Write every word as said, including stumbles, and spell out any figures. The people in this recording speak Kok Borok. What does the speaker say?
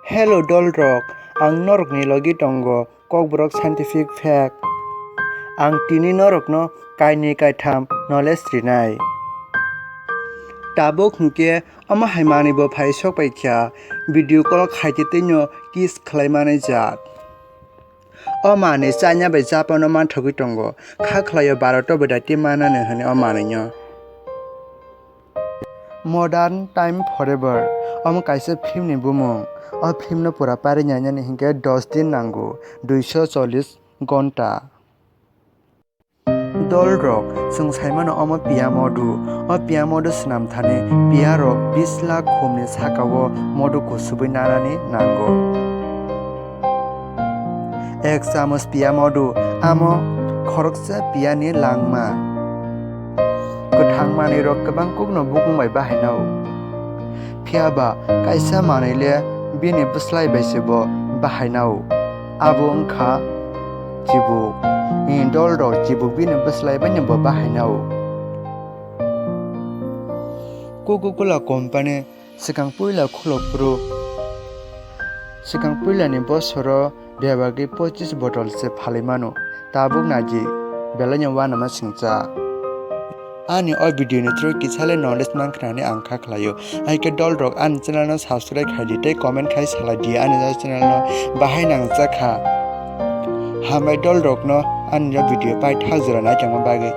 Hello dolrok, ang norokni logi tongo Kokborok scientific fact. Ang tini norokno kainwi kaitham knowledge rinai. Tabuk hinkhe omo hai manwi bo phai sok pai kha, video call khaikhe twino kiss khlai manai jat. O manwi China bai Japan o manthogwi tongo, kha khlaio Bharat o bai daiti manani hwnwi o manwino. Modern Time Forever, omo kaisa film ni bumung. O film no pura pari nainani hinkhe dos din nango, duiso chollish gonta. Dolrok, chwng saimano omo piya modu. O piya modu swnam thani piya rok bis lakh khumni sakao modu kusubui nanani nango. Ek chamuch piya modu, amo khoroksa piyani langma. Kwthang manwi rok kwbang kokno bukung bai bahainao. Phiya ba kaisa manwi le bini bwslai bai se bo bahainao. Abo wngkha chibuk. Ni dolrok chibuk bini bwslai bai no bo bahainao. Coca-Cola company swkang puila khulok phuru, swkang puilani bosoro bebagwi pochis botol se phalwi mano. Tabuk naidi, belai no uanama singcha. Ani o video ni through kisa le knowledge mankha hwnwi ang kha khlaio. Hai khe dolrok ani channel no subscribe khai di tei comment khai salai di ani o channel no bahai nangcha kha. Hambai dolrok no ani o video paithak jora naitongma bagwi.